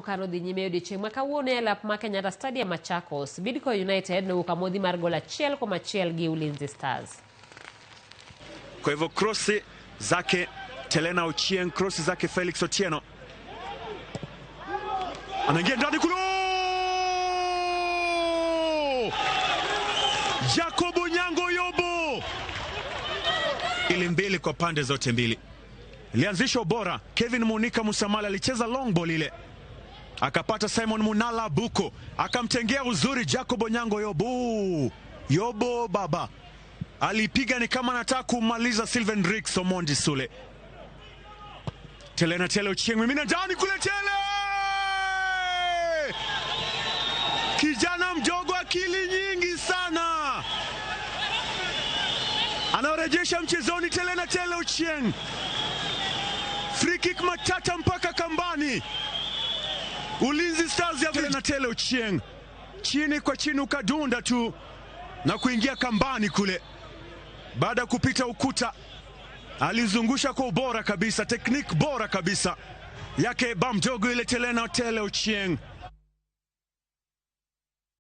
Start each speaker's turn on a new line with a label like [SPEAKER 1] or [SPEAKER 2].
[SPEAKER 1] Kano dhi nyime odiochieng' ma kawuono e lap ma Kenyatta Stadium Machakos. Bidco United nowuok amodhi mar gol 1-1 gi Ulinzi Stars.
[SPEAKER 2] Kwa hivyo krosi zake Telena Ochieng, krosi zake Felix Otieno, anaingia ndani kule, Jacob Onyango Yobo, ili mbili kwa pande zote mbili. Ilianzisha ubora, Kevin Munika Musamala alicheza long ball ile akapata Simon Munala Buko, akamtengea uzuri Jacob Onyango Yobo. Yobo baba alipiga ni kama anataka kumaliza Sylvan Rix Omondi Sule. Tele na Tele Ochieng, mimina ndani kule Tele, kijana mdogo, akili nyingi sana, anaorejesha mchezoni. Tele na Tele Ochieng, free kick matata mpaka kambani. Ulinzi Stars ya Tele na Tele Ochieng, chini kwa chini ukadunda tu na kuingia kambani kule, baada ya kupita ukuta alizungusha kwa ubora kabisa, tekniki bora kabisa yake bamjogo ile Telena Tele Ochieng.